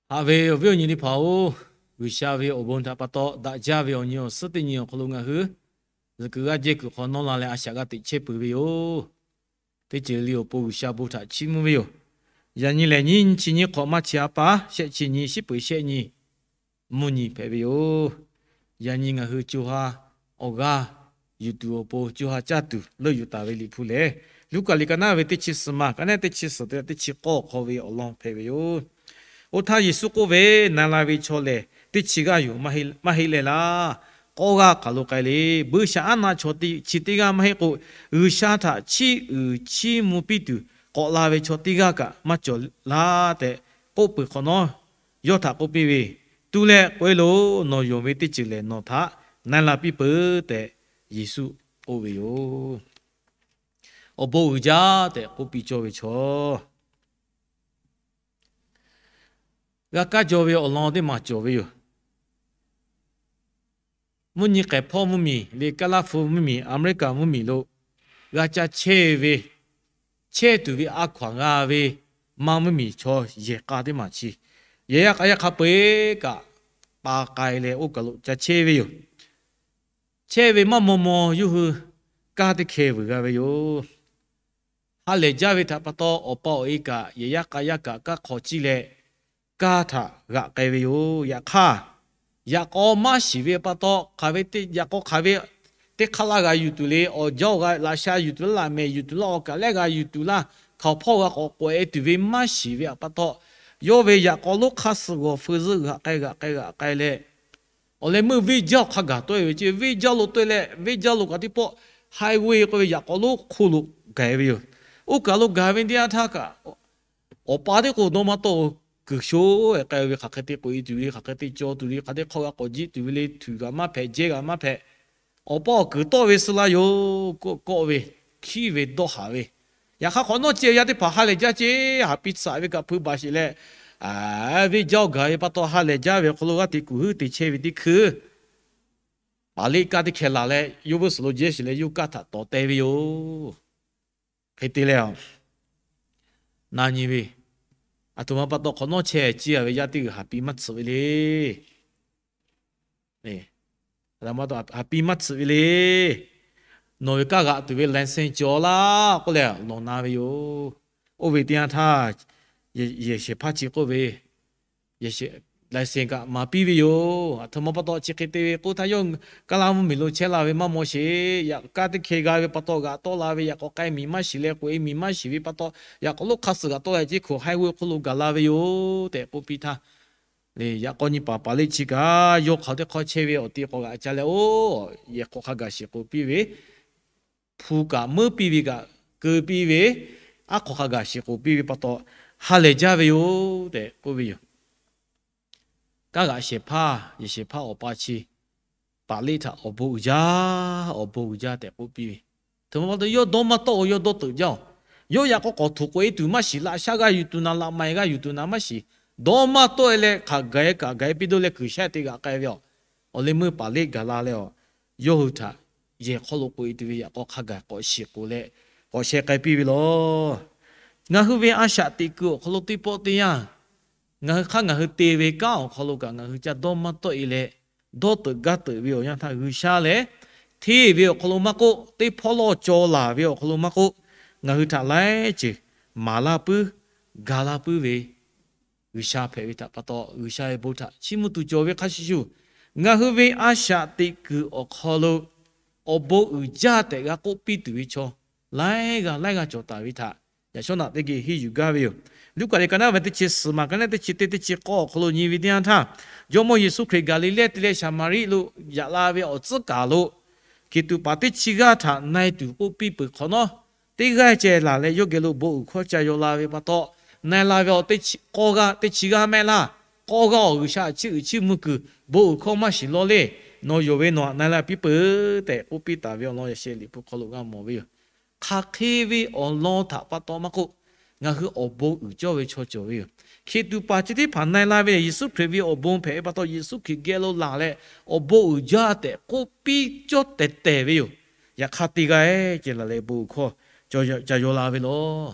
Haꞈ ve awˬ viˉ awˬ nyi teˇ hpaˍ-oˬ, G'uiˬsha ve awˬ bon htaꞈ pa taw daꞈ jaˇ ve awˬ nyi awˬ suhˉ teˇ nyi awˬ hk'aw lo ngaˬ hui zuhꞈ kuiˬ g'aˇ jehˇ kuiˬ hk'aw nawˇ la leh a shaꞈ g'a teꞈ chehˇ peuˬ ve yoˬ. Teˇ ceuˬ le awˬ pon G'uiˬsha bon htaꞈ chiˇ mvuh ve yoˬ. Yaꞈ nyi lehˬ, nyiˇ chi nyiˇ hk'awꞈ maˇ chi a pa shehˆ chi nyi shiˉ peuˍ shehˆ nyi mvuhˇ nyi hpehꞈ ve yoˬ. Yaꞈ nyi ngaˬ hui co ha awˬ g'aˇ yuˬ tuˬ awˬ pon co ha caˇ tuˬ leuˆ yuˬ taˍ ve Liꞈ hpu lehˬ, Luˉkaꞈ liꞈ ka naˉ ve teˇ chi suhˍ maˬ ka naˉ teˇ chi suhˍ te teˇ chi k'awˇ awˬ hk'aw ve awˬ lawn hpehꞈ ve yoˬ. Oˇ htaˇ Yeˍsuˆ k'oˆ ve, Na la ve chaw lehˬ teˇ chi g'aˇ yoˬ, maˇ heˆ leh laˇ. K'awˇ g'aˇ hk'aˬ lo k'ai le. Buiˇshaˆaˉnaˆ chaw chi teˇ g'aˇ maˇ heˆ k'o, G'uiˬsha htaꞈ chiˇ uiˍ chiˇ mvuh piˇ tuˬ k'awꞈ la ve chaw teˇ g'aˇ kaꞈ maˇ cawˬ laˇ tehꞈ k'oˆ peuˬ hk'awꞈ nawˉ, yawˇ htaꞈ k'oˆ piˇ ve, Tu leh k'oꞈ-e loˬ. Nawˬ yonˍ ve teˇ ceuˬ lehˬ nawˬ htaꞈ na la piˇ peuˬ tehꞈ Yeˍsuˆ k'oˆ ve yoˬ. Awˬ bon uiˍ jaˇ tehꞈ k'oˆ piˇ cawˇ ve chaw g'a kaˇ jaw ve awˬ lawn teˇ maˬ cawˬ ve yoˬ. Mvuhˇ nyi k'ehˬ hpawˇ mvuhˇmiˬ le, Kaˇlaˇ hpu mvuhˇmiˬ, Aˍmeˍriˆkaˍ mvuhˇmiˬ lo g'a ca chehˇ ve, chehˇ tuˬ ve a hkaw-anˬ g'a ve maˇ mvuhˇmiˬ chaw yehˬ k'a teˇ maˬ chi, yehˬ yaˇ k'a yaˇ hk'a peu-eˬ kaꞈ pa k'ai leh oˇ kaˬ lo ca chehˇ ve yoˬ. Chehˇ ve maˇ maw maw yawˇ hui kanˇ teˇ hkeh vuiˬ g'a ve yoˬ. Ha lehˬ jaˇ ve htaꞈ pa taw, awˬ pa awˬ e kaꞈ yehˬ yaˇ k'a yaˇ kaꞈ kanˇ hk'aw ciˇ leh, kanˇ htaꞈ g'aꞈ k'ai ve yoˬ. Yaꞈ hk'aˇ, yaꞈ k'aw maˇ shiˍ ve pa taw, hk'aˬ ve yaꞈ k'aw hk'aˬ ve teˇ hk'aˇ laˇ g'a yuˬ tuˬ le, awˬ jaˇ awˬ g'a laꞈ sha yuˬ tuˬ laˇ, laꞈ mehˍ yuˬ tuˬ laˇ, awˬ kaˬ lehˆ g'a yuˬ tuˬ laˇ, hkaoˍ hpawˇ g'a k'awꞈ k'awꞈ e tuˬ ve maˇ shiˍ ve pa taw, yawˇ ve yaꞈ k'aw lonˉ hk'aˇ suh g'awˬ feu zuhˆ g'aꞈ k'ai g'aꞈ k'ai g'aꞈ k'ai leh, awˬ leh meuˇ venˇ jaˇ awˬ hk'a gaˬ tawˆ e ve ce. Venˇ jaˇ lo tawˆ e leh, venˇ jaˇ lo kaꞈ teˇ pawˆ highway k'oˆ ve yaꞈ k'aw lonˉ hk'oˆ lo gaˬ ve yoˬ. Oˇ kaˬ lo gaˬ ve teˇ yanˇ htaˇ kaꞈ, awˬ pa teˇ k'o dawˇ maˇ tawˆ-o, kuiˬ sho k'ai ve hk'aˬ hk'e te k'oꞈ e tuˬ le, hk'aˬ hk'e te caw tuˬ le, hk'aˬ hk'e te hk'aw g'a k'awꞈ jiˆ tuˬ ve le, htuꞈ g'a maˇ hpehꞈ, jehˇ g'a maˇ hpehꞈ. Awˬ pa awˬ kuiˬ tawˆ ve suh la yoˬ. Kawˆ ve, hkiˉ ve, dawˇ haˍ ve, yaꞈ hk'aˇ hk'awꞈ nawˉ ceh yaˇ teˇ hpaˍ ha lehˬ jaˇ ce. Haˍ piˇ tsuhꞈ ve kaꞈ hpui baˬ sheˍ leh, venˇ jaˇ awˬ gaˬ ve pa taw ha lehˬ jaˇ ve awˬ hk'aw lo g'aˇ teꞈ kuˬ huˉ te chehˇ ve teˇ hkui, paˍleˆ kaˇ teˇ hkeh laˬ leh yawˇ vuiˇ suhˍ lo jehˇ sheˍ leh yawˇ kaˇ htaꞈ tawˍ teh ve yoˬ. Hk'e te leh, na nyi ve, aˬ htoꞈ ma pa taw hk'awꞈ nawˉ chehˇ ciˇ ve yaˇ teˇ g'uiˬ haˍ piˇ maˇ tsuhꞈ ve le. Haˍ piˇ maˇ tsuhꞈ ve le. Nawˬ ve kaˇ g'aꞈ tuˬ ve license cawˬ laˇ k'oˆ leh lawˬ na ve yoˬ. Oˇ ve teˇ yanˇ htaˇ, yehˬ shehˍ hpaˇ chi k'oˆ ve, license kaꞈ maˍ piˇ ve yoˬ. Aˬ htoꞈ ma pa taw chi hk'e te ve k'oˆ htaˇ, yawˇ Kaˇlaˇ mvuhˇmiˬ lo chehˇ la ve maˇ maw sheˍ. Yaꞈ kaˇ teˇ hkeh g'a ve pa taw g'aꞈ tawˆ la ve, yaꞈ k'aw k'ai miˬ maˇ shiˍ leh k'oꞈ e miˬ maˇ shiˍ ve pa taw, yaꞈ k'aw lonˉ hk'aˇ suh g'aꞈ tawˆ la ceˇ hk'oꞈ highway hk'oˆ lo gaˬ la ve yoˬ tehꞈ k'oˆ piˇ htaˇ, yaꞈ k'aw nyi paˍ paˍleˆ chi kaꞈ yawˇ hk'aw teˇ hk'awˇ chehˇ ve awˬ ti k'awꞈ g'aꞈ ca leh, oˇ, yehˬ hk'aw hk'a gaˬ shiˍ k'oꞈ piˇ ve, hpu kaꞈ meuˉ piˇ ve kaꞈ keu piˇ ve, aˉ hk'aw hk'a gaˬ shiˍ k'oꞈ piˇ ve pa taw, ha lehˬ jaˇ ve yoˬ tehꞈ k'oˆ ve yoˬ. Kaˇ g'aꞈ shehˍ hpaˇ, yehˬ shehˍ hpaˇ awˬ pa chi, paˍleˆ htaꞈ awˬ bon uiˍ jaˇ, awˬ bon uiˍ jaˇ tehꞈ k'oˆ piˇ ve, aˬ htoꞈ ma pa taw yawˇ dawˇ maˇ tawˆ-o, yawˇ dawˇ teuꞈ jaˇ-oˬ. Yawˇ yaꞈ k'aw k'awꞈ htoꞈ k'oꞈ e tuˬ maˇ shiˍ, laꞈ shaˉ g'a yuˬ tuˬ naˍ, laꞈ maˍ g'a yuˬ tuˬ naˍ maˇ shiˍ. Dawˇ maˇ tawˆ-e leh hk'aˬ gaˬ-e kaꞈ gaˬ-e piˇ dawˇ leh kuiˬ shaˉ te g'aꞈ k'ai ve aˬ. Awˬ leh meuˇ paˍleˆ gaˬ la leh, yawˇ hui htaꞈ yehˬ hk'aw lo k'oꞈ e tuˬ ve yaꞈ k'aw hk'a gaˬ k'awꞈ shiˍ k'oꞈ leh k'awꞈ sheh k'ai piˇ ve lawˬ. Ngaˬ hui ve a shaꞈ teꞈ kuiˬ awˬ hk'aw lo teˇ pawˆ teˇ yanˇ, ngaˬ hui hk'aˇ ngaˬ hui te ve kanˉ awˬ hk'aw lo kaꞈ ngaˬ hui ca dawˇ maˇ tawˆ-e leh, dawˇ teuꞈ gaˇ teuꞈ ve awˬ yanˇ htaˇ G'uiˬsha lehˬ, hteˇ ve awˬ hk'aw lo maˇ k'oˆ, teˇ hpawˇ lawˇ caw laˬ ve awˬ hk'aw lo maˇ k'oˆ, ngaˬ hui htaꞈ laiˉ ceuˬ maˍ laˇ puiˉ, ga laˇ puiˉ ve G'uiˬsha hpehꞈ ve htaꞈ pa taw, G'uiˬsha ve bon htaꞈ chiˇ mvuh tuˬ cawˬ ve hk'a shuˍ shuˍ, ngaˬ hui ve a shaꞈ teꞈ kuiˬ awˬ hk'aw lo awˬ bon uiˍ jaˇ tehꞈ g'a k'oˆ piˇ tuˬ ve chaw laiˉ g'aˇ laiˉ g'aˇ cawˬ taˍ ve htaꞈ yaꞈ shawˉ naꞈ teˇ geh henˇ yuˬ gaˇ ve yoˬ. Luˉkaꞈ liꞈ ka naˉ ve teˇ chi suhˍ maˬ ka naˉ teˇ chi teˇ teˇ chi k'awˇ awˬ hk'aw lo nyi ve teˇ yanˇ htaˇ, Jawˇmawˇ Yeˍsuˆ Hkriꞈ Gaˍliˍlehˇ te leh Saˍmaˍriˆ lo yaꞈ la ve awˬ tcuhˉ kaˬ lo hkiˬ tuꞈ paˍ teˇ chi g'aˇ htaꞈ na-e tuˬ k'oˆ piˇ peuˬ hk'awꞈ nawˉ, teˇ g'aˇ ceh laˬ leh yawˇ geh lo bon uiˍ hkawˇ ca yaw la ve pa taw, na-e la ve awˬ teˇ chi k'awˇ g'aˇ teˇ chi g'aˇ mehˆ laˇ. K'awˇ g'aˇ awˬ G'uiˬsha chiˇ uiˍ chiˇ mvuh kuiˬ bon uiˍ hkawˇ maˇ shiˍ lawˇ le. Nawˬ yonˍ ve nawˬ htaꞈ na-e la piˇ peuˬ tehꞈ k'oˆ piˇ taˍ ve awˬ lawn yaꞈ sheh Liꞈ hpu hk'aw lo g'a mawˬ ve yoˬ. Hk'aˬ hk'e ve awˬ lawn htaꞈ pa taw maˇ k'oˆ, ngaˬ hui awˬ bon uiˍ cawˇ ve chaw cawˬ ve yoˬ. Hkiˬ tuꞈ paˍ chi teˇ hpaˍ na-e la ve Yeˍsuˆ Hkriꞈ ve awˬ bon hpehꞈ ve pa taw, Yeˍsuˆ Hkriꞈ geh lo laˬ leh awˬ bon uiˍ jaˇ tehꞈ k'oˆ piˇ cawˇ tehˬ tehˬ ve yoˬ. Yaꞈ hk'aˇ teˇ g'aˇ-e ceh laˬ leh bon uiˍ hkawˇ ca yaw la ve lawˬ.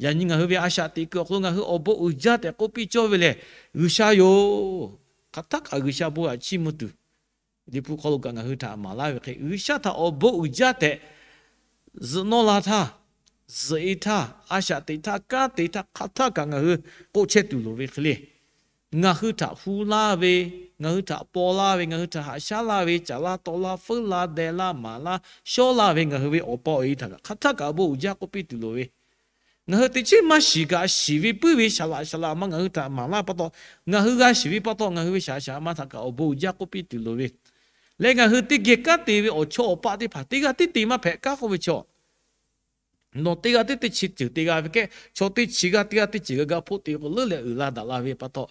Yaꞈ nyi ngaˬ hui ve a shaꞈ teꞈ kuiˬ awˬ hk'aw lo ngaˬ hui awˬ bon uiˍ jaˇ tehꞈ k'oˆ piˇ cawˇ ve lehˬ, G'uiˬsha yoˬ. Hk'aˬ htaˇ kaꞈ G'uiˬsha bon htaꞈ chiˇ mvuh tuˬ, Liꞈ hpu hk'aw lo kaꞈ ngaˬ hui htaꞈ maˍ laˇ ve hk'e, G'uiˬsha htaꞈ awˬ bon uiˍ jaˇ tehꞈ zuhꞈ nawˇ la htaˇ, zuhꞈ e htaˇ, a shaꞈ teꞈ htaˇ, kanˉ te htaˇ, hk'aˬ htaˇ kaꞈ ngaˬ hui k'oˆ chehˇ tuˬ loˍ ve hk'e le. Ngaˬ hui htaꞈ hu laˇ ve, ngaˬ hui htaꞈ paw laˇ ve, ngaˬ hui htaꞈ haꞈ shaˉ laˇ ve, caˍ laˇ taw laˇ, feuˉ laˇ deh laˇ, maˍ laˇ shawˉ laˇ ve ngaˬ hui ve awˬ pa awˬ e htaꞈ kaꞈ hk'aˬ htaˇ kaꞈ awˬ bon uiˍ jaˇ k'oˆ piˇ tuˬ loˍ ve, ngaˬ hui teꞈ chiˉ maˇ shiˍ kaꞈ shiˍ ve puiˉ ve shaˍ laꞈ shaˍ laꞈ ma ngaˬ hui htaꞈ maˍ laˇ pa taw, ngaˬ hui g'a shiˍ ve pa taw ngaˬ hui ve shaˍ shaˍ ma htaꞈ kaꞈ awˬ bon uiˍ jaˇ k'oˆ piˇ tuˬ loˍ ve, leh ngaˬ hui teˇ geh kanˉ te ve awˬ chawˇ awˬ paˆ teˇ hpaˍ teˇ g'aˇ tiˉ te maˇ hpehꞈ kaˉ k'oˆ ve chaw, nawˬ teˇ g'aˇ tiˉ teˇ chi ceuˬ te g'a ve kehˉ, chaw teˇ chi g'aˇ teˇ g'aˇ teˇ ceuˬ g'a ga hpoˆ te k'o leuˉ leh uiˍ la daꞈ la ve pa taw,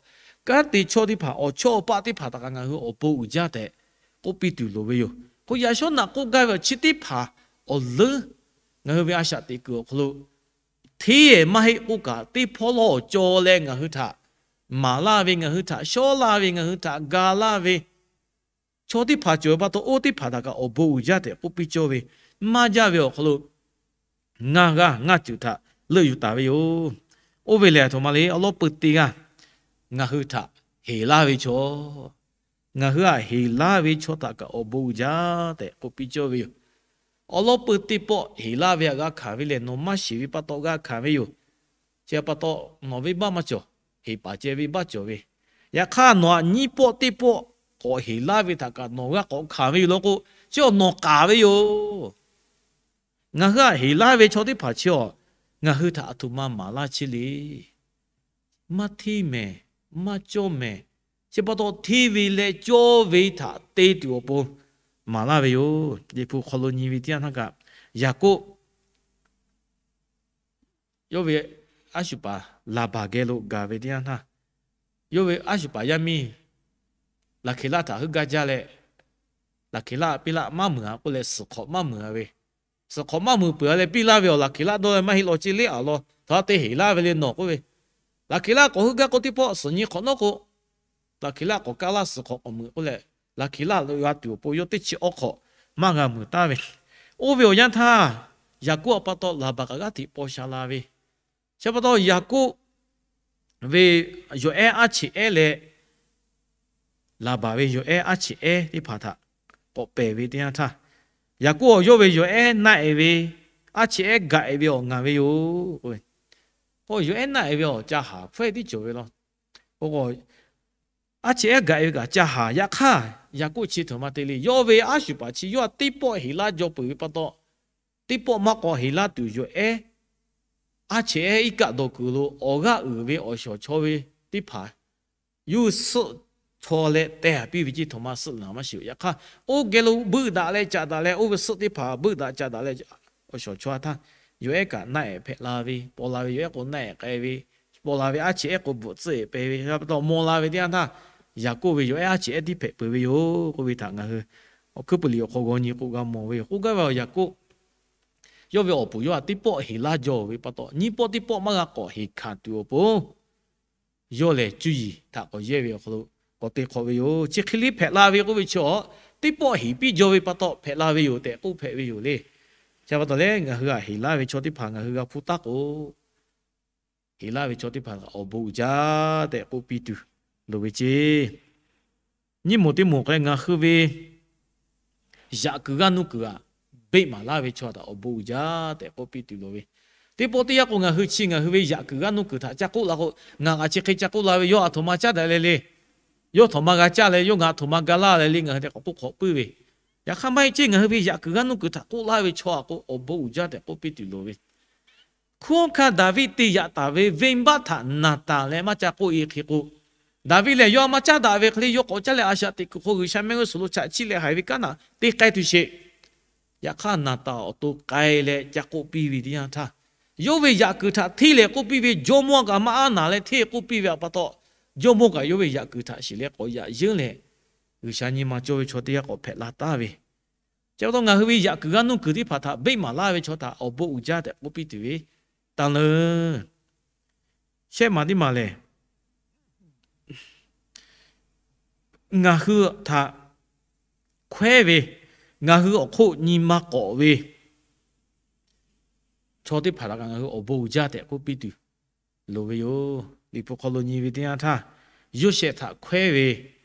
kanˉ te chaw teˇ hpaˍ awˬ chawˇ awˬ paˆ teˇ hpaˍ htaꞈ kaꞈ ngaˬ hui awˬ bon uiˍ jaˇ tehꞈ k'oˆ piˇ tuˬ loˍ ve yoˬ. K'o yaꞈ shawˉ naꞈ k'oˆ gaˇ ve awˬ chi teˇ hpaˍ awˬ leuˉ ngaˬ hui ve a shaꞈ teꞈ kuiˬ awˬ hk'aw lo hteˇ maˇ heˆ k'oˆ kaꞈ, teˇ hpawˇ lawˇ awˬ caw leh ngaˬ hui htaꞈ maˍ laˇ ve, ngaˬ hui htaꞈ shawˉ laˇ ve, ngaˬ hui htaꞈ ga laˇ ve, chaw teˇ hpaˍ cawˬ ve pa taw oˇ teˇ hpaˍ htaꞈ kaꞈ awˬ bon uiˍ jaˇ tehꞈ k'oˆ piˇ cawˇ ve, maˇ jaˇ ve awˬ hk'aw lo ngaˇ g'aˇ ngaˇ ceuˬ htaꞈ leuˆ yuˬ taˍ ve yoˬ. Oˇ ve lehˬ, aˬ htoꞈ ma le, awˬ lawn peu teˇ g'aˇ ngaˬ hui htaꞈ heˍ laˇ ve chaw, ngaˬ hui htaꞈ heˍ laˇ ve chaw htaꞈ kaꞈ awˬ bon uiˍ jaˇ tehꞈ k'oˆ piˇ cawˇ ve yoˬ. Awˬ lawn peu teˇ pawˆ heˍ laˇ ve htaꞈ g'a hkanˍ ve lehˬ, nawˬ maˇ shiˍ ve pa taw g'a hkanˍ ve yoˬ. Chi pa taw nawˬ venˇbaˆ maˇ cawˬ, heˍ paˍ ceh venˇbaˆ cawˬ ve. Yaꞈ hk'aˇ nawˬ htaꞈ nyiˇ pawˆ teˇ pawˆ k'awꞈ heˍ laˇ ve htaꞈ kaꞈ nawˬ g'a k'awꞈ hkanˍ ve yoˬ law k'o, chi awˬ nawˬ k'aˍ ve yoˬ. Ngaˬ hui htaꞈ heˍ laˇ ve chaw teˇ hpaˍ chi awˬ, ngaˬ hui htaꞈ aˬ htoꞈ ma maˍ laˇ chehˇ le. Maˇ hteˇ mehˍ, maˇ cawˇ mehˍ. Chi pa taw hteˇ ve leh cawˇ ve htaꞈ te tuˬ awˬ pon maˍ laˇ ve yoˬ. Liꞈ hpu hk'aw lo nyi ve teˇ yanˇ htaˇ kaꞈ, Yaˍkoˆ yawˇ ve aˉ shuˍ paˍ Laˍbaˍ geh lo gaˬ ve teˇ yanˇ htaˇ, yawˇ ve aˉ shuˍ paˍ yaˇ miˇ Laˍhkeˍlaˆ htaꞈ heuˆ gaˇ jaˇ leh, Laˍhkeˍlaˆ piˇ laˆ maˇ meunˍ a k'oˆ leh, suhˍ hk'awꞈ maˇ meunˍ a ve, suhˍ hk'awꞈ maˇ meunˍ peuˬ a leh piˇ laˇ ve awˬ Laˍhkeˍlaˆ dawˇ leh maˇ heˆ law ce leˉ a law htaꞈ te heˍ laˇ ve le nawˬ k'oˆ ve, Laˍhkeˍlaˆ k'awꞈ heuˆ gaˇ k'o teˇ pawˆ suhˍ nyi hk'awꞈ nawˉ k'o, Laˍhkeˍlaˆ k'awꞈ kaˇ laˇ suhˍ hk'awꞈ k'awꞈ meunˍ k'oˆ leh, Laˍhkeˍlaˆ g'a tuˬ awˬ pon yawˇ teˇ chi awˉ hk'awꞈ maˇ g'a meunˍ taˍ ve. Oˇ ve awˬ yanˇ htaˇ, Yaˍkoˆ a pa taw Laˍbaˍ kaꞈ g'aˇ hteꞈ paw sha la ve. Chi pa taw Yaˍkoˆ ve yawˬ ehˉ aˉ cheꞈ ehˉ leh Laˍbaˍ ve yawˬ ehˉ aˉ cheꞈ ehˉ teˇ hpaˍ htaꞈ k'awꞈ pehˬ ve teˇ yanˇ htaˇ, Yaˍkoˆ awˬ yawˇ ve yawˬ ehˉ naˆ e ve, aˉ cheꞈ ehˉ gaꞈ e ve awˬ ngaˬ ve yoˬ. Yawˬ ehˉ naˆ e ve awˬ ca haˍ hpawehˇ tiˉ cawˬ ve law. Aˉ cheꞈ ehˉ gaꞈ e ve kaꞈ ca haˍ. Yaꞈ hk'aˇ, Yaˍkoˆ chi htoꞈ ma te le. Yawˇ ve aˉ shuˍ paˍ chi yawˇ htaꞈ teˇ pawˆ heˍ laˇ jaw peuˬ ve pa taw, teˇ pawˆ maˇ k'awꞈ heˍ laˇ tuˬ yawˬ ehˉ aˉ cheꞈ ehˉ iˉ kaˆ dawˬ kuiˬ lo awˬ g'aˇ uiˍ ve awˬ shawˍ chaw ve teˇ hpaˍ yawˇ hui suhˆ chaw leh teh piˇ ve ceˇ htoꞈ ma suhˆ naˍ maˇ shiˍ. Yaꞈ hk'aˇ, oˇ geh lo beuˆ daꞈ leh caꞈ daꞈ leh, oˇ ve suhˆ teˇ hpaˍ beuˆ daꞈ caꞈ daꞈ leh, awˬ shawˍ chaw htaˇ yawˬ ehˉ kaꞈ naˆ ehˍ hpehꞈ la ve, paw la ve yawˬ ehˉ k'o naˆ ehˍ k'ai ve, paw la ve aˉ cheꞈ ehˉ k'o bvuhꞈ tcuhˆ ehˍ pehˍ ve pa taw maw la ve teˇ yanˇ htaˇ, Yaˍkoˆ ve yawˬ ehˉ aˉ cheꞈ ehˉ tiˉ hpehꞈ peuˬ ve yoˬ k'oˆ ve htaꞈ ngaˬ hui awˬ hkuiˉ puiˍ liꞈ awˬ hk'aw g'aw nyi k'o g'a mawˬ ve yoˬ. K'oˆ gaˇ ve awˬ Yaˍkoˆ yawˇ ve awˬ puˍ yawˇ htaꞈ teˇ pawˆ heˍ laˇ jaw ve pa taw, nyiˇ pawˆ teˇ pawˆ maˇ g'a k'awꞈ heˍ hkanˍ tuˬ awˬ pon, yawˇ lehˬ cuˇ yiˍ htaꞈ k'awꞈ yehˇ ve awˬ hk'aw lo k'awꞈ te hk'awꞈ ve yoˬ. Chi hk'e le hpehꞈ la ve k'oˆ ve chi awˬ, teˇ pawˆ heˍ piˇ jaw ve pa taw hpehꞈ la ve yoˬ tehꞈ k'oˆ hpehꞈ ve yoˬ le. Chi pa taw leh ngaˬ hui htaꞈ heˍ laˇ ve chaw teˇ hpaˍ ngaˬ hui g'a hpuˇ taˉ k'o, heˍ laˇ ve chaw teˇ hpaˍ awˬ bon uiˍ jaˇ tehꞈ k'oˆ piˇ tuˬ loˍ ve ceˇ. Nyiˇ moˍ teˇ moˍ k'o leh ngaˬ hui ve yaꞈ kuiˬ g'aˇ nuˇ kuiˬ aꞈ beˆ maˍ laˇ ve chaw htaꞈ awˬ bon uiˍ jaˇ tehꞈ k'oˆ piˇ tuˬ loˍ ve. Teˇ pawˆ teˇ yanˇ k'o ngaˬ hui chi ngaˬ hui ve yaꞈ kuiˬ g'aˇ nuˇ kuiˬ htaꞈ ca k'oˆ la k'o, ngaˬ aꞈ chi hk'e ca k'oˆ la ve, yawˇ aˬ htoꞈ ma caˉ daꞈ leh le, yawˇ htoꞈ ma g'a caˇ leh yawˇ ngaˬ aˬ htoꞈ ma ga laˇ leh le ngaˬ hui tehꞈ k'awꞈ k'oˆ hk'awꞈ puiˉ ve. Yaꞈ hk'aˇ maˇ heˆ ceˇ, ngaˬ hui ve yaꞈ kuiˬ g'aˇ nuˇ kuiˬ htaꞈ k'oˆ laˇ ve chaw aꞈ k'o awˬ bon uiˍ jaˇ tehꞈ k'oˆ piˇ tuˬ loˍ ve. Hkunˉ hawˉ hkanˇ Daˍviˆ te yaꞈ taˍ ve venˇbaˆ htaꞈ Naˍtanˍ leh maˇ ca k'oˆ e hk'e k'o, Daˍviˆ lehˬ yawˇ maˇ caˉ daꞈ ve hk'e le yawˇ k'awꞈ caˉ leh a shaꞈ teꞈ kuiˬ hk'o G'uiˬsha mehˆ g'uˇ suhˍ lo chaꞈ chiˇ leh haiˬ ve kanˉ htaꞈ te k'ai tuˬ sheˍ. Yaꞈ hk'aˇ Naˍtanˍ awˬ to k'ai leh ca k'oˆ piˇ ve teˇ yanˇ htaˇ, yawˇ ve yaꞈ kuiˬ htaꞈ hteˇ leh k'oˆ piˇ ve, jawˇmawˇ kaꞈ maˇ aˉ naˍ leh hteˇ k'oˆ piˇ ve pa taw, jawˇmawˇ kaꞈ yawˇ ve yaꞈ kuiˬ htaꞈ shiˍ leh k'awꞈ yaꞈ yeunˇ leh, G'uiˬsha nyi ma cawˇ ve chaw teˇ g'aˇ k'awꞈ hpehꞈ la taˍ ve. Chi pa taw ngaˬ hui ve yaꞈ kuiˬ g'aˇ nuˇ kuiˬ teˇ hpaˍ htaꞈ beˆ maˍ laˇ ve chaw htaꞈ awˬ bon uiˍ jaˇ tehꞈ k'oˆ piˇ tuˬ ve taˇ leuˬ. Shehˆ maˬ teˇ maˬ lehˬ, ngaˬ hui htaꞈ hkawehˉ ve, ngaˬ hui awˬ hk'oˆ nyi ma k'awꞈ ve, chaw teˇ hpaˍ htaꞈ kaꞈ ngaˬ hui awˬ bon uiˍ jaˇ tehꞈ k'oˆ piˇ tuˬ loˍ ve yoˬ. Liꞈ hpu hk'aw lo nyi ve teˇ yanˇ htaˇ, Yoˇsehꞈ htaꞈ hkawehˉ ve,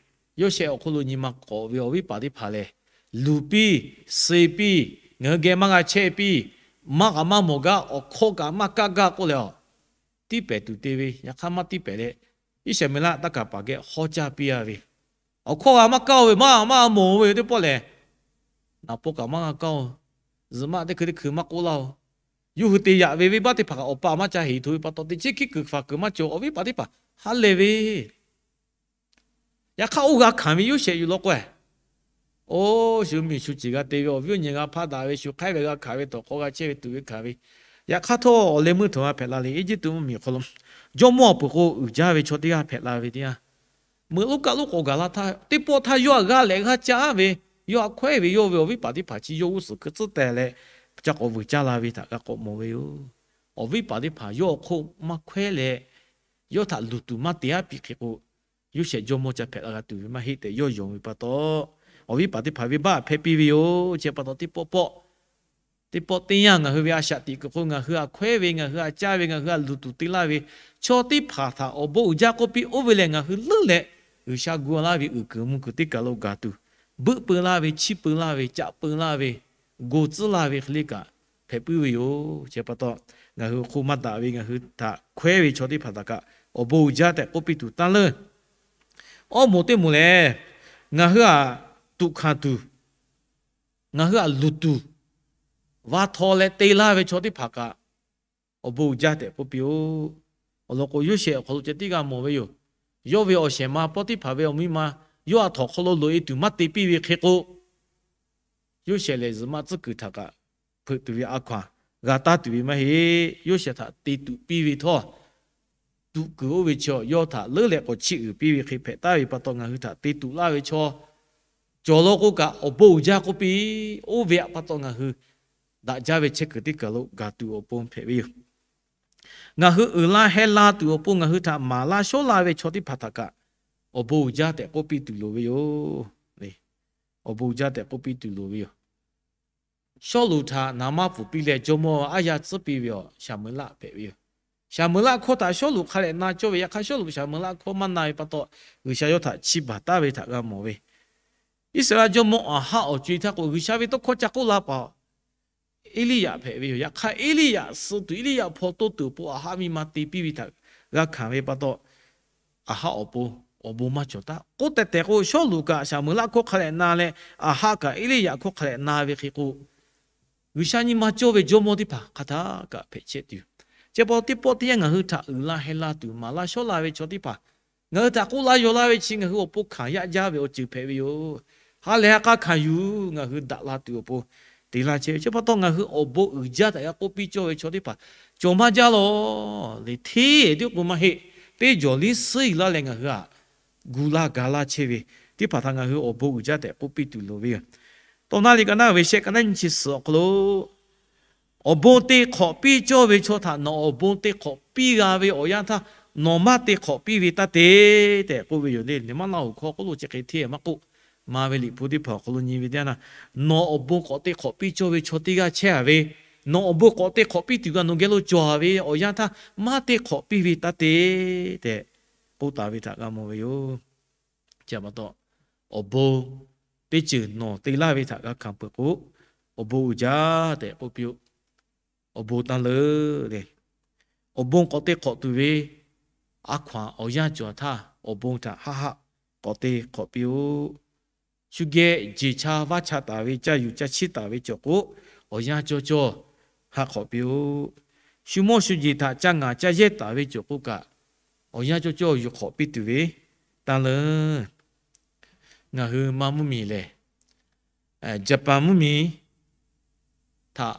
Yoˇsehꞈ awˬ hk'aw lo nyi ma k'awꞈ ve awˬ viˉ paˍ teˇ hpaˍ lehˬ, luˬ piˇ, suh piˇ, ngaˬ hui geh maˇ g'a chehˇ piˇ, maˇ k'aꞈ maˇ mawˬ gaˇ, awˬ hkawˇ kaꞈ maˇ kaˇ gaˇ k'oˆ leh a, tiˇ pehˍ tuˬ te ve, yaꞈ hk'aˇ maˇ tiˇ pehˍ leh, Iˉsaˍmeˍlaˆ taˇ kaˍ paˍ geh hawˉ caˇ piˇ a ve, awˬ hkawˇ g'a maˇ kaˇ-o ve, maˇ maˇ mawˬ-o ve teˇ pawˆ lehˬ, naˍ paw kaꞈ maˇ g'a kaˇ-o. Zuhꞈ maˆ teˇ hkui teˇ hkui maˇ k'oˆ laˇ-o. Yawˇ hui te yaꞈ ve venˇbaˆ teˇ hpaˍ kaꞈ awˬ pa maˇ ca heˍ hto ve pa taw, teꞈ chiˉ hkiˉ kuiˬ hk'aˬ kuiˬ maˇ cawˬ, awˬ viˉ paˍ teˇ hpaˍ ha lehˬ ve. Yaꞈ hk'aˇ oˇ g'a hkanˍ ve Yoˇsehꞈ yuˬ law k'o, oˇ shu miˬ shu ceˬ g'a te ve, awˬ viˉ awˬ nyi g'a hpaˇ daꞈ ve, shu hk'aiˉ ve g'a hkanˍ ve, tawˬ hk'aw g'a chehˇ ve, tuꞈ ve hkanˍ ve, yaꞈ hk'aˇ htawˇ awˬ leh meuˇ htaꞈ g'a hpehꞈ la le. Eˇjiˇtuꞈ mvuhˇmiˬ awˬ hk'aw lo jawˇmawˇ awˬ peuˬ k'o uiˍ jaˇ ve chaw teˇ g'aˇ hpehꞈ la ve teˇ yanˇ, meuꞈ lonˉ kaˆ lonˉ k'awꞈ gaˬ la htaˇ, teˇ pawˆ htaˇ yawˇ htaꞈ g'aˇ lehꞈ g'aˇ caˇ ve, yawˇ htaꞈ hkawehˉ ve, yawˇ ve awˬ viˉ paˍ teˇ hpaˍ chi yawˇ g'uˇ suhˍ hkui tcuhˉ teh leh, ca k'awꞈ vuiˬ caˇ la ve htaꞈ g'a k'awꞈ mawˬ ve yoˬ. Awˬ viˉ paˍ teˇ hpaˍ yawˇ awˬ hk'oˆ maˇ hkawehˉ leh, yawˇ htaꞈ luˬ tuˬ maˇ te aˉ piˇ hk'e k'o, Yoˇsehꞈ jawˇmawˇ ca hpehꞈ la g'a tuˬ ve maˇ heˆ tehꞈ yawˇ yonˍ ve pa taw, awˬ viˉ paˍ teˇ hpaˍ venˇbaˆ hpehˇ piˇ ve yoˬ. Chi pa taw teˇ pawˆ pawˆ, teˇ pawˆ teˇ yanˇ ngaˬ hui ve a shaꞈ teꞈ kuiˬ hk'o ngaˬ hui htaꞈ hkawehˉ ve, ngaˬ hui htaꞈ caˇ ve, ngaˬ hui htaꞈ luˬ tuˬ te laˇ ve chaw teˇ hpaˍ htaꞈ awˬ bon uiˍ jaˇ k'oˆ piˇ oˇ ve lehˬ, ngaˬ hui leuˉ leh G'uiˬsha gu laˇ ve uiˍ kuiˬ mvuh kuiˬ teˇ kaˬ lo gaˬ tuˬ, beuˆ peu laˇ ve, chiˇ peu laˇ ve, caꞈ peu laˇ ve, go tcuhˉ laˇ ve hk'e le kaꞈ hpehꞈ puiˉ ve yoˬ. Chi pa taw, ngaˬ hui hk'oˆ maˇ daꞈ ve, ngaˬ hui htaꞈ hkawehˉ ve chaw teˇ hpaˍ htaꞈ kaꞈ awˬ bon uiˍ jaˇ tehꞈ k'oˆ piˇ tuˬ taˇ leuˉ. Awˇ moˍ teˇ moˍ lehˬ, ngaˬ hui htaꞈ tuꞈ hkanˍ tuˬ, ngaˬ hui htaꞈ luˬ tuˬ, va htaw leh te laˇ ve chaw teˇ hpaˍ kaꞈ awˬ bon uiˍ jaˇ tehꞈ k'oˆ piˇ-oˆ. Awˬ lawn k'o, Yoˇsehꞈ awˬ hk'aw lo ceh tiˉ g'a mawˬ ve yoˬ. Yawˇ ve awˬ shehˍ ma Pawˇtiˇhpaˍ ve awˬ miˇ ma yawˇ htaꞈ htawnˍ hk'aw lo loꞈ-e tuˬ maˇ te piˇ ve hk'e k'o, Yoˇsehꞈ lehˬ zuhꞈ maˆ tcuhˉ kuiˬ htaꞈ kaꞈ hpeuꞈ tuˬ ve a hkaw-anˬ g'a taˍ tuˬ ve maˇ heˆ. Yoˇsehꞈ htaꞈ te tuꞈ piˇ ve htawˇ, tuꞈ kuiˬ oˇ ve chaw yawˇ htaꞈ leuˉ leh k'awꞈ chiˇ uiˍ piˇ ve hk'e hpehꞈ taˍ ve pa taw, ngaˬ hui htaꞈ te tuꞈ laˇ ve chaw cawˬ law k'o kaꞈ, awˬ bon uiˍ jaˇ k'oˆ piˇ. Oˇ ve pa taw ngaˬ hui daꞈ jaˇ ve chehˇ kuiˬ teˇ kaˬ lo gaˬ tuˬ awˬ pon hpehꞈ ve yoˬ. Ngaˬ hui uiˍ la heh la tuˬ awˬ pon ngaˬ hui htaꞈ maˍ laˇ shawˉ la ve chaw teˇ hpaˍ htaꞈ kaꞈ awˬ bon uiˍ jaˇ tehꞈ k'oˆ piˇ tuˬ loˍ ve yoˬ. Awˬ bon uiˍ jaˇ tehꞈ k'oˆ piˇ tuˬ loˍ ve yoˬ. Sawˉluꞈ htaꞈ naˍ maˇ pfuhˍ piˇ leh jawˇmawˇ aˉ yaˇ tcuhˉ piˇ ve awˬ Saˍmoˍeˍlaˆ hpehꞈ ve yoˬ. Saˍmoˍeˍlaˆ hkawˇ htaꞈ Sawˉluꞈ hk'a dehꞈ na cawˇ ve, yaꞈ hk'aˇ Sawˉluꞈ Saˍmoˍeˍlaˆ hkawˇ maˇ na ve pa taw, G'uiˬsha yawˇ htaꞈ chiˇ baˬ taˍ ve htaꞈ g'a mawˬ ve. Iˉsaˍreˍlaˆ jawˇmawˇ Aˍhaˆ awˬ co-e htaˇ k'o, G'uiˬsha ve tawˇ hkawˇ ca k'oˆ la paˍ Eˇliˇyaꞈ hpehꞈ ve yoˬ. Yaꞈ hk'aˇ Eˇliˇyaꞈ suh tuˬ, Eˇliˇyaꞈ hpaw toˇ tuˬ awˬ pon Aˍhaˆ miˇ ma te piˇ ve htaꞈ g'a hkanˍ ve pa taw, Aˍhaˆ awˬ pon awˬ bon maˇ cawˬ taˉ. K'oˆ tehˬ tehˬ k'o, Sawˉluꞈ kaꞈ Saˍmoˍeˍlaˆ hkawˇ hk'a dehꞈ na leh, Aˍhaˆ kaꞈ Eˇliˇyaꞈ hkawˇ hk'a dehꞈ na ve hk'e k'o, G'uiˬsha nyi ma cawˇ ve jawˇmawˇ teˇ hpaˍ hk'a htaˇ kaꞈ hpehꞈ chehˇ tuˬ yoˬ. Chi pa taw teˇ pawˆ teˇ yanˇ ngaˬ hui htaꞈ uiˍ la heh la tuˬ, maˍ laˇ shawˉ la ve chaw teˇ hpaˍ ngaˬ hui htaꞈ k'oˆ laˇ yaw laˇ ve chi ngaˬ hui awˬ pon hkanˍ yaꞈ jaˇ ve awˬ ceuˬ hpehꞈ ve yoˬ. Ha lehˬ ha k'a hkanˍ yuˬ, ngaˬ hui daꞈ la tuˬ awˬ pon te laˇ chehˇ ve. Chi pa taw ngaˬ hui awˬ bon uiˍ jaˇ htaꞈ g'a k'oˆ piˇ cawˇ ve chaw teˇ hpaˍ cawˬ maˇ jaˇ lawˬ. Liꞈ hteˇ tiˉ k'o maˇ heˆ. Teˇ jawˬ liˇ suhˉ-e laˇ leh ngaˬ hui htaꞈ gu laˇ ga laˇ chehˇ ve teˇ hpaˍ htaꞈ ngaˬ hui awˬ bon uiˍ jaˇ tehꞈ k'oˆ piˇ tuˬ loˍ ve yoˬ. Tawˇ naˇ liꞈ ka naˇ ve shehˆ ka naˇ nyi chi suhˍ awˬ hk'aw lo awˬ bon te hk'awꞈ piˇ cawˇ ve chaw htaꞈ nawˬ awˬ bon te hk'awꞈ piˇ g'a ve awˬ yanˇ htaˇ, nawˬ maˇ te hk'awꞈ piˇ ve taˇ te tehꞈ k'oˆ ve yoˬ le. Nyi ma laˇ hoꞈ hkawˇ k'oˆ lo chi hk'e hteˇ maˇ k'oˆ, ma ve liꞈ hpu teˇ hpaˍ awˬ hk'aw lo nyi ve teˇ yanˇ, nawˬ awˬ bon k'awꞈ te hk'awꞈ piˇ cawˇ ve chaw teˇ g'aˇ chehˇ-a ve, nawˬ awˬ bon k'awꞈ te hk'awꞈ piˇ tuˬ g'a nawˬ geh lo cawˬ-a ve awˬ yanˇ htaˇ, maˇ te hk'awꞈ piˇ ve taˇ te tehꞈ k'oˆ taˍ ve htaꞈ g'a mawˬ ve yoˬ. Chi pa taw, awˬ bon teˇ ceuˬ nawˬ te laˇ ve htaꞈ g'a hkanˍ peuˬ k'o, awˬ bon uiˍ jaˇ tehꞈ k'oˆ piˇ-oˆ. Awˬ bon taˇ leuˉ le. Awˬ bon k'awꞈ te hk'awꞈ tuˬ ve a hkaw-anˬ awˬ yanˇ cawˬ htaˇ, awˬ bon htaꞈ haˆ haˆ k'awꞈ te hk'awꞈ piˇ-oˆ. Shu geh jeˬ cha vaˇ cha taˍ ve, ca yuˬ ca chiˇ taˍ ve cawˬ k'o, awˬ yanˇ cawˇ cawˇ haˆ hk'awꞈ piˇ-oˆ. Shu mawˇ shu jeˬ htaꞈ ca ngaˍ ca yehˇ taˍ ve cawˬ k'o kaꞈ, awˬ yanˇ cawˇ cawˇ yuˬ hk'awꞈ piˇ tuˬ ve taˇ leuˉ. Ngaˬ hui Manˇ mvuhˇmiˬ lehˬ, Jaˍpaˍ mvuhˇmiˬ htaꞈ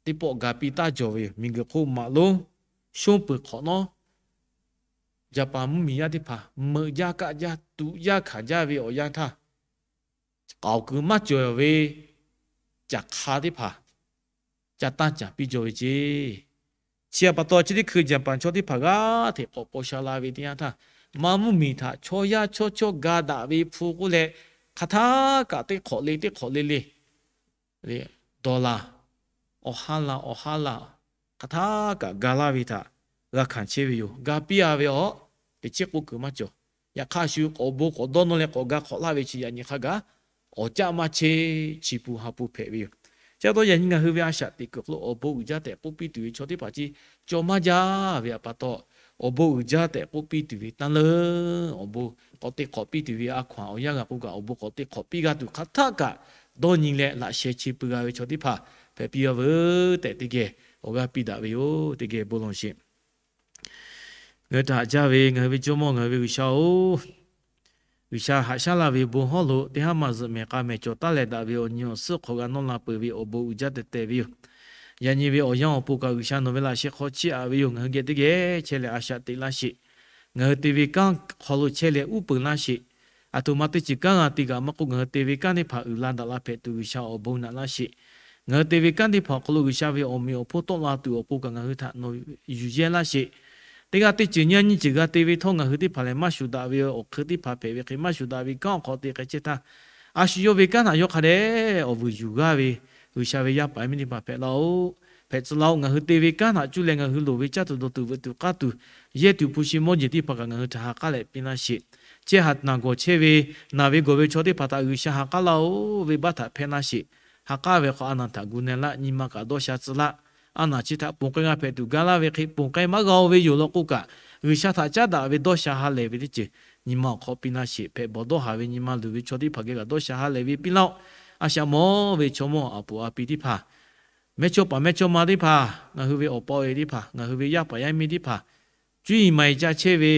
teˇ pawˆ ga piˇ taˉ jawˬ ve yoˬ. Miˬguiˬ hk'oˆ maꞈ lonˉ shonˇ peuˬ hk'awꞈ nawˉ, Jaˍpaˍ mvuhˇmiˬ yaˇ teˇ hpaˍ meuꞈ jaˇ kaˆ jaˇ tuꞈ yaˇ hkanˍ jaˇ ve awˬ yanˇ htaˇ, k'aoˍ kuiˬ maˇ cawˬ ve caˬ hk'a teˇ hpaˍ ca tanˇ caˍ piˇ jaw ve ceˇ. Chi pa taw chi teˇ hkui Jaˍpaˍ chaw teˇ hpaˍ g'aˇ hteꞈ k'awꞈ paw sha la ve teˇ yanˇ htaˇ, Manˇ mvuhˇmiˬ htaꞈ chaw yaˇ chawˇ chawˇ ga daꞈ ve hpu k'oˆ leh, hk'aˬ htaˇ kaꞈ teˇ hk'awꞈ le teˇ hk'awꞈ le le, dollar awˬ ha laˬ awˬ ha laˬ hk'aˬ htaˇ kaꞈ ga laˇ ve htaꞈ g'a hkanˍ chehˇ ve yoˬ. Ga piˇ a ve awˬ teꞈ chiˉ k'oˆ kuiˬ maˇ cawˬ. Yaꞈ hk'aˇ shu k'awꞈ bon k'awꞈ dawˇ nawˇ leh k'awꞈ ga hk'awꞈ laˇ ve chi yaꞈ nyi hk'a gaˬ awˬ caˆ maˇ chehˇ chi pun ha pun hpehꞈ ve yoˬ. Chi pa taw yaꞈ nyi ngaˬ hui ve a shaꞈ teꞈ kuiˬ hk'aw lo awˬ bon uiˍ jaˇ tehꞈ k'oˆ piˇ tuˬ ve chaw teˇ hpaˍ chi cawˬ maˇ jaˇ ve pa taw, awˬ bon uiˍ jaˇ tehꞈ k'oˆ piˇ tuˬ ve tanˇ leuˉ, awˬ bon k'awꞈ te hk'awꞈ piˇ tuˬ ve a hkaw-anˬ awˬ yanˇ g'a k'o kaꞈ awˬ bon k'awꞈ te hk'awꞈ piˇ g'a tuˬ hk'aˬ htaˇ kaꞈ dawˇ nyi leh laꞈ sheh chi pui g'a ve chaw teˇ hpaˍ hpehꞈ piˇ a veuˬ tehꞈ teˇ geh awˬ g'aˇ piˇ daꞈ ve yoˬ. Teˇ geh bon lawˬ sheˍ. Ngaˬ hui htaꞈ haꞈ jaˇ ve ngaˬ hui ve Jawˇmawˇ ngaˬ hui ve G'uiˬsha-oˬ, G'uiˬsha haꞈ shaˉ laˇ ve bon hawˉ lo teˇ haˉ maˇ zuhꞈ mehˍ k'a mehˍ cawˬ taˉ leh daꞈ ve awˬ nyi awˬ suhˉ hk'aw g'a nawˇ la peuˬ ve awˬ bon uiˍ jaˇ tehꞈ tehꞈ ve yoˬ. Yaꞈ nyi ve awˬ yanˇ awˬ pon kaꞈ G'uiˬsha nawˬ ve laꞈ sheh hk'aw chiˇ aꞈ ve yoˬ. Ngaˬ hui geh teˇ geh chehˇ leh a shaꞈ teꞈ laˇ sheˍ. Ngaˬ hui te ve kanˉ hk'aw lo chehˇ leh uˉ peunˍ laˇ sheˍ. Aˬ htoꞈ ma teˇ ceuˬ kanˉ g'a te kaꞈ maˇ k'oˆ, ngaˬ hui te ve kanˉ teˇ hpaˍ uiˍ la daꞈ la hpehꞈ tuˬ G'uiˬsha awˬ bon naꞈ laˇ sheˍ. Ngaˬ hui te ve kanˉ teˇ hpaˍ awˬ hk'aw lo G'uiˬsha ve awˬ meꞈ awˬ hponˇ tawˆ la tuˬ awˬ pon kaꞈ ngaˬ hui htaꞈ nawˬ yuˬ yehˇ laˇ sheˍ. Teˇ g'aˇ teˇ ceuˬ nyiˇ nyiˇ ceuˬ g'a te ve htawˇ ngaˬ hui teˇ hpaˍ lehˬ maˇ shuˍ daꞈ ve awˬ hk'eun teˇ hpaˍ hpehꞈ ve hk'e maˇ shuˍ daꞈ ve kanˉ awˬ hk'aw te k'ai chehˇ htaˇ, a shu yawˇ ve kanˉ htaꞈ yawˇ hk'a dehꞈ awˬ vuiˬ yuˬ g'aˇ ve G'uiˬsha ve yaˇ paˍ yaˇ miˇ teˇ hpaˍ hpehꞈ laˇ-oˆ. Hpehꞈ tcuh laˇ-oˆ. Ngaˬ hui te ve kanˉ htaꞈ cuˇ leh ngaˬ hui loˍ ve caˇ tuˬ dawˬ tuˬ veuꞈ tuˬ k'aˇ tuˬ, yehˇ tuˬ hpu shi mawˇ jeˬ teˇ hpaˍ kaꞈ ngaˬ hui htaꞈ ha k'aˉ leh piˇ laˇ sheˍ. Chehˇ haˍ naˬ gawˬ chehˇ ve, naˬ ve gawˬ ve chaw teˇ hpaˍ htaꞈ G'uiˬsha ha k'aˉ laˇ-oˆ. Venˇbaˆ htaꞈ hpehˇ laˇ sheˍ. Ha k'aˉ ve hk'aw a naˬ htaꞈ gu na laˇ, nyi ma kaꞈ dawˇ sha tcuh laˇ. A naˬ chi htaꞈ ponˬ k'ai g'a hpehꞈ tuˬ ga laˇ ve hk'e ponˬ k'ai maˇ g'a-o ve yoˬ law k'oˆ kaꞈ, G'uiˬsha htaꞈ caˉ daꞈ ve dawˇ sha ha lehˬ ve teˇ ceuˬ nyi ma awˬ hk'aw piˇ laˇ sheˍ. Hpehꞈ bawˬ dawˇ haˍ ve nyi ma luˬ ve chaw teˇ hpaˍ geh kaꞈ dawˇ sha ha lehˬ ve piˇ laˇ-oˆ. A shaꞈ mawˇ ve chaw mawˇ aˬ poˍ a pi teˇ hpaˍ, mehˇ chawˇ paˍ mehˇ chawˇ ma teˇ hpaˍ, ngaˬ hui ve awˬ pa awˬ e teˇ hpaˍ, ngaˬ hui ve yaˇ paˍ yaˇ miˇ teˇ hpaˍ, cuˇ yiˍ maˍ yiˍ ca chehˇ ve,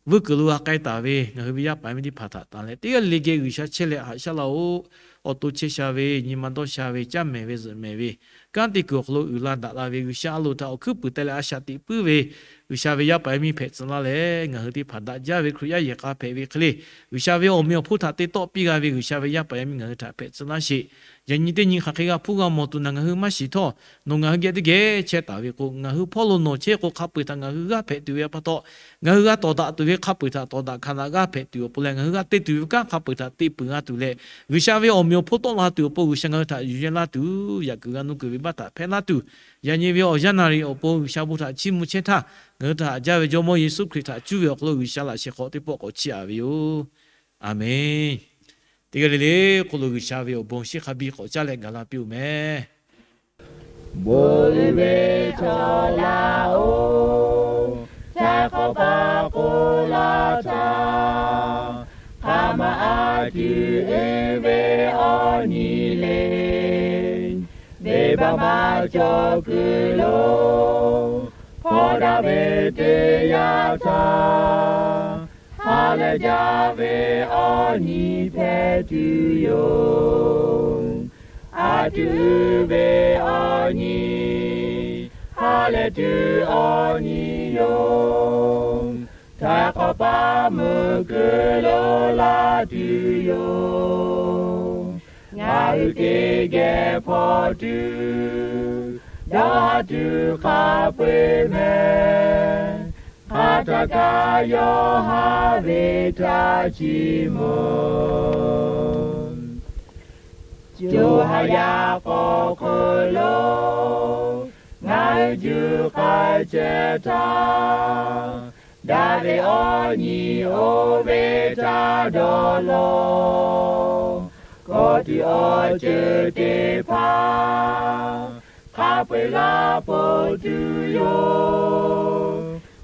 vuiˇ kuiˬ lo g'a k'ai taˍ ve ngaˬ hui ve yaˇ paˍ yaˇ miˇ teˇ hpaˍ htaꞈ tanˬ leh teˇ g'aˇ le le geh G'uiˬsha chehˇ leh haꞈ shaˉ laˇ-oˆ. Awˬ to chehˇ sha ve, nyi ma dawˇ sha ve, caˇ mehˍ ve, zuhꞈ mehˍ ve, kanˉ te kuiˬ awˬ hk'aw lo uiˍ la daꞈ la ve G'uiˬsha a loˍ htaꞈ awˬ hkuiˉ puiˍ teh leh a shaꞈ teꞈ puiˉ ve G'uiˬsha ve yaˇ paˍ yaˇ miˇ hpehꞈ tcuh laˇ leh, ngaˬ hui teˇ hpaˍ daꞈ jaˇ ve Hkriꞈ yaˇ yehˬ k'a hpehꞈ ve hk'e le, G'uiˬsha ve awˬ meꞈ awˬ hponˇ htaꞈ te tawˆ piˇ g'a ve G'uiˬsha ve yaˇ paˍ yaˇ miˇ ngaˬ hui htaꞈ hpehꞈ tcuh laˇ sheˍ. Yaꞈ nyi teˇ nyi hk'aˬ hk'e g'a hpuˇ g'a mawˬ tuˬ naˬ ngaˬ hui maˇ shiˍ htawˇ, nawˬ ngaˬ hui geh teˇ geh chehˇ taˍ ve k'o, ngaˬ hui hpawˇ lo nawˬ chehˇ k'o hk'a peu-eˬ htaꞈ ngaˬ hui g'aˇ hpehꞈ tuˬ ve pa taw, ngaˬ hui g'a tawˍ daꞈ tuˬ ve hk'a peu-eˬ htaꞈ tawˍ daꞈ hkanˍ daꞈ g'aˇ hpehꞈ tuˬ awˬ pon leh, ngaˬ hui g'a te tuˬ ve kanˉ hk'a peu-eˬ htaꞈ te peuˬ g'a tuˬ leh, G'uiˬsha ve awˬ meꞈ awˬ hponˇ tawˆ la tuˬ awˬ pon G'uiˬsha ngaˬ hui htaꞈ yuˬ yehˇ laˇ tuˬ, yaꞈ kuiˬ g'a nuˇ kuiˬ ve baˆ htaꞈ hpehˇ laˇ tuˬ, yaꞈ nyi ve awˬ yanˇ naˍ riˍ awˬ pon G'uiˬsha bon htaꞈ chiˇ mvuh chehˇ htaˇ, ngaˬ hui htaꞈ haꞈ jaˇ ve Jawˇmawˇ Yeˍsuˆ Hkriꞈ htaꞈ cuˇ ve awˬ hk'aw lo G'uiˬsha laꞈ sheh hk'aw teˇ pawˆ k'awꞈ chiˇ aꞈ ve yoˬ. Aˬmenˍ. Teˇ g'aˇ le le k'oˆ lo G'uiˬsha ve awˬ bon shiˉ hk'a biˇ k'awꞈ caˇ leh gaˬ la piˇ-oˬ meh. Bon uiˍ ve chaw laˇ-oˬ, chehˇ hk'awꞈ paˍ k'oˆ laˇ htaˇ, hk'aˬ ma a tuˬ uiˍ ve awˬ nyi le. Venˇbaˆ maˇ cawˬ kuiˬ lo hpaw daꞈ ve teˇ yanˇ htaˇ, ha lehˬ jaˇ ve awˬ nyi hpehꞈ tuˬ yoˬ. A tuˬ uiˍ ve awˬ nyi, ha lehˬ tuˬ awˬ nyi yoˬ. Htaiˍ hk'awꞈ paˍ meuꞈ keu lo laˇ tuˬ yoˬ. Ngaˬ hui teˇ geh hpaw tuˬ, dawˇ haˍ tuˬ hk'a peu-eˬ meh. Hk'aˬ htaˇ kaꞈ yawˇ haꞈ ve htaꞈ chiˇ mvuh. Co ha yaˇ k'awꞈ hk'eun lo ngaˬ hui juˇ k'ai chehˇ htaˇ, daꞈ ve awˬ nyi oˇ ve htaꞈ dawˇ law. Kawˬ tuˬ awˬ ceuˬ teˇ hpaˍ hk'a peu-eˬ laˇ peuˬ tuˬ yoˬ.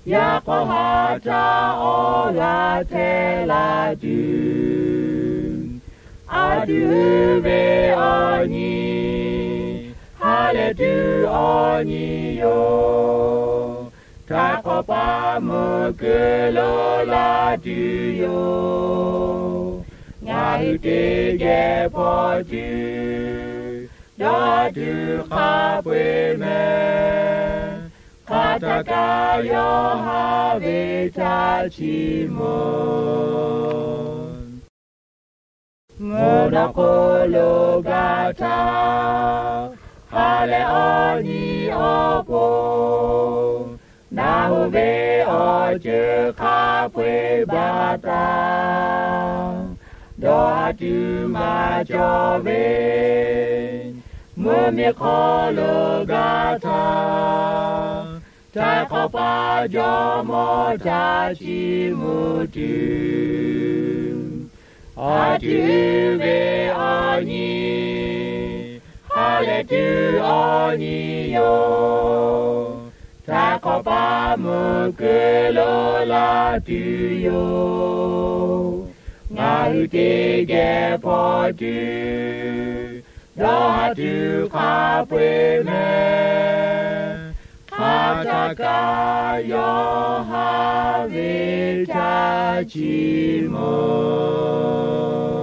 Yaꞈ hk'aˇ ha htaˇ awˬ g'aˇ hteˇ la tuˬ, a tuˬ uiˍ ve awˬ nyi, ha lehˬ tuˬ awˬ nyi yoˬ. Htaiˍ hk'awꞈ paˍ meuꞈ keu lo laˇ tuˬ yoˬ. Ngaˬ hui teˇ geh hpaw tuˬ, dawˇ tuˬ hk'a peu-eˬ meh. Hk'aˬ htaˇ kaꞈ yawˇ haꞈ ve htaꞈ chiˇ mvuh. Mvuhˇ naw hk'oˆ lo gaˬ htaˇ, ha lehˬ awˬ nyi awˬ pon, naˬ hoꞈ ve awˬ ceuˬ hk'a peu-eˬ baˬ taˍ. Dawˇ haˍ tuˬ maˇ cawˬ ve mvuhˇ miˬ hk'aw lo gaˬ htaˇ, Htaiˍ hk'awꞈ paˇ Jawˇmawˇ htaꞈ chiˇ mvuh tuˬ, a tuˬ ve awˬ nyi, ha lehˬ tuˬ awˬ nyi yoˬ. Htaiˍ hk'awꞈ paˇ meuꞈ keu lo la tuˬ yoˬ. Ngaˬ hui teˇ geh hpaw tuˬ, dawˇ ha tuˬ hk'a peu-eˬ mehˍ. Hk'a htaˇ kaꞈ yawˇ ha ve htaꞈ chiˇ mvuh